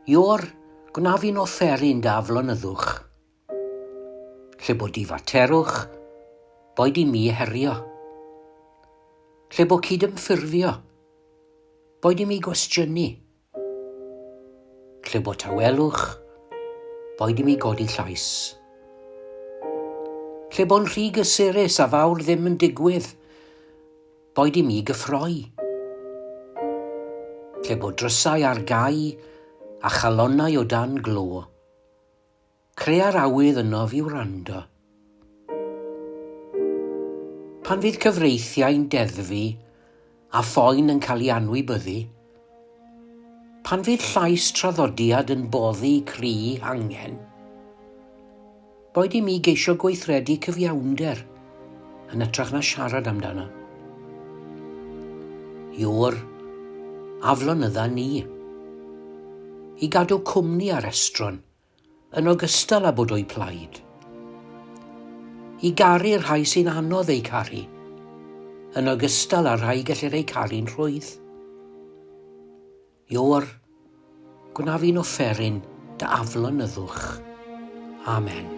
Ior, gwna fi'n offeryn dy aflonyddwch. Lle bo difaterwch, boed i mi herio. Lle bo cydymffurfio, boed i mi gwestiynu. Lle bo tawelwch, boed i mi godi llais. Lle bo'n rhy gysurus a fawr ddim yn digwydd, boed i mi gyffroi. Lle bo drysau ar gau a chalonnau o dan glo, Crea'r awydd ynof i wrando. Pan fydd cyfreithiau'n deddfu a phoen yn cael ei anwybyddu, pan fydd llais traddodiad yn boddi cri angen, boed i mi geisio gweithredu cyfiawnder yn hytrach na siarad amdano. Ior, aflonydda ni. I gadw cwmni ar estron, yn ogystal â bod o'u plaid. I garu'r rhai sy'n anodd eu caru, yn ogystal â'r rhai gellir eu caru'n rhwydd. Ior, gwna fi'n offeryn dy aflonyddwch. Amen.